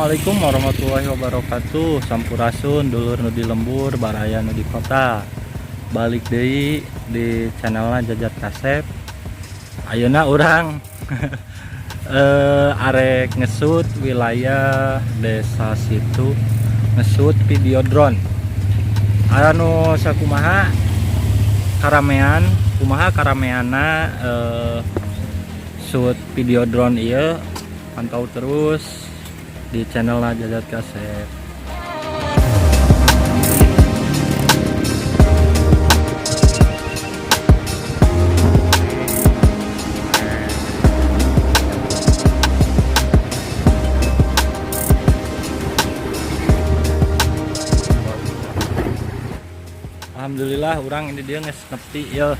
Assalamualaikum warahmatullahi wabarakatuh. Sampurasun dulur nu di lembur, baraya nu di kota. Balik deui di channelna Jajat Kasep. Ayeuna urang arek ngesut wilayah desa Situ, ngesut video drone. Anu sakumaha karamean, kumaha karameanna shoot video drone ieu, pantau terus di channel Jajat Kasep. Alhamdulillah urang ini dia geus nepi ya,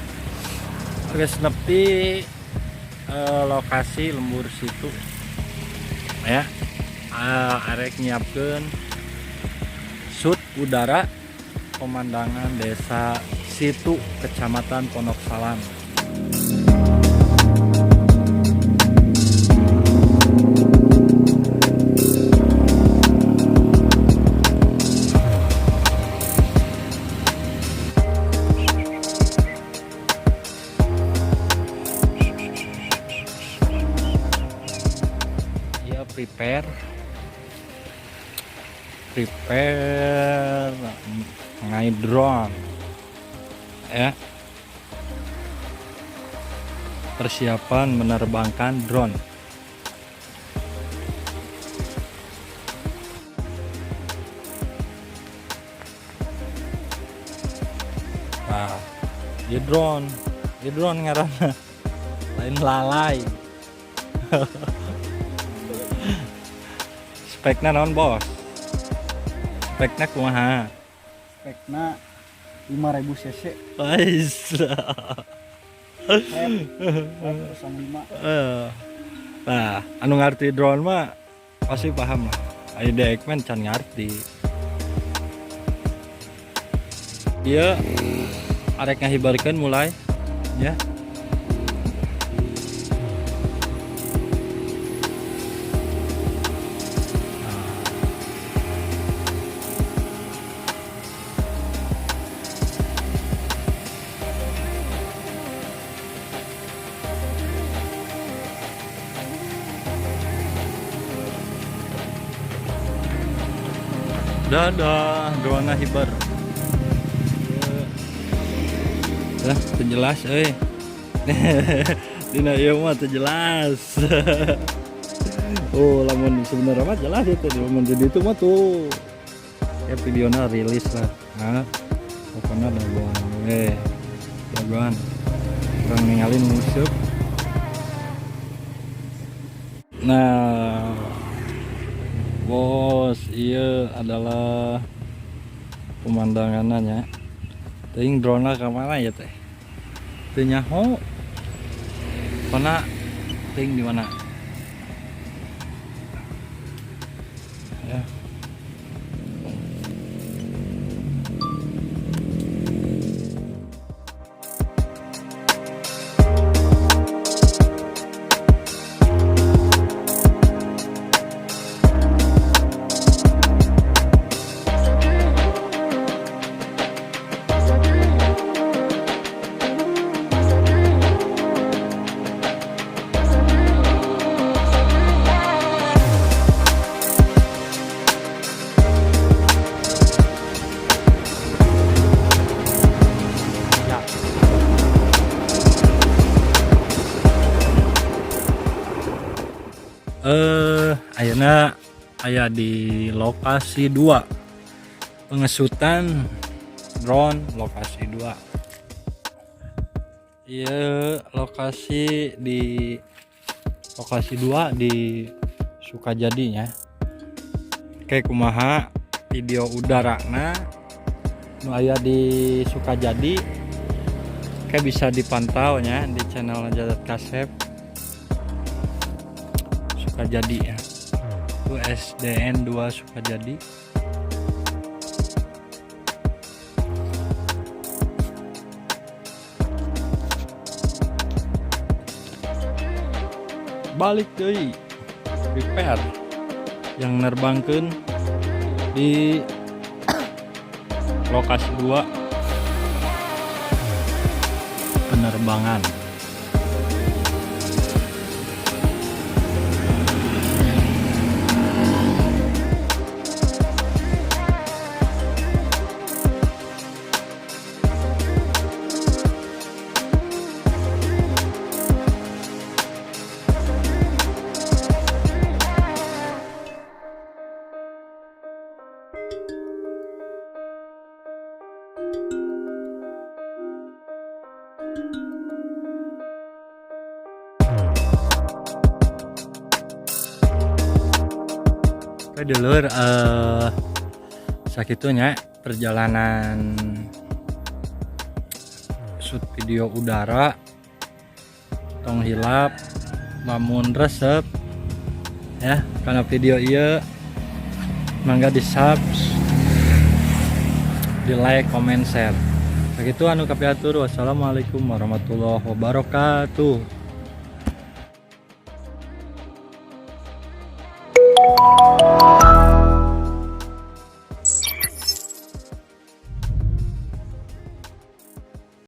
geus nepi lokasi lembur Situ ya, arek nyiapkeun shoot udara pemandangan desa Situ, Kecamatan Pondok Salam. Ya, prepare prepare ngai drone ya, persiapan menerbangkan drone. Nah, di drone, di drone ngaranna, lain lalai. Speknya naon, bos? Speknya kumaha? Spekna 5000 cc. Wais. Rep 05. Nah, anu ngerti drone mah pasti paham lah. Ayo dek men can ngerti. Iya, arek ngahibarkeun mulai ya. Nah. Dadah, drone hibar. Dah, teu jelas euy. Dina ieu mah teu jelas. Oh, lamun sebenarnya mah jelas itu, lamun di ditu mah tuh. Ya videonya rilis lah. Nah, pokoknya dagoan we. Dagoan. Urang ninggalin musuh. Nah, bos, iya adalah pemandangannya. Teuing drone ka mana ya teh? Teu nyaho. Mana teuing di mana? Ya. Ya. Ayeuna aya di lokasi 2 pengesutan drone lokasi 2. Iya, lokasi di lokasi 2 di Sukajadi nya. Kayak kumaha video udara nu aya di Sukajadi, kayak bisa dipantau nya di channel Jajat Kasep Sukajadi ya. Itu SDN 2 Sukajadi. Balik deui, prepare. Yang nerbangkeun di lokasi 2 penerbangan. Oke dulur, sakitu nya perjalanan shoot video udara. Tong hilap lamun resep ya karena video ieu, mangga di subs, di like, comment, share. Sakitu anu kapihatur. Wassalamualaikum warahmatullahi wabarakatuh.